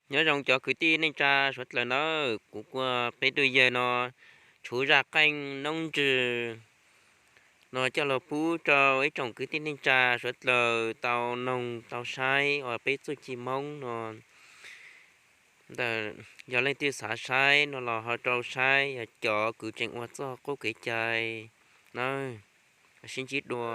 Nyob zoo cov kwv tij neej tsa suav dlawg nawb, kuv kuj peb tug yawg no tshuv zaj qeej noob ntswg no coj los pub rau ib tsoom kwv tij neej tsa suav dlawg tau noog tau saib uas peb txuj ci Hmoob no ntawm, yog leej twg xav saib no los ho rau saib, yog cov kuv tseem ua txoj qub kev cai nawb. Sib ntsib dua.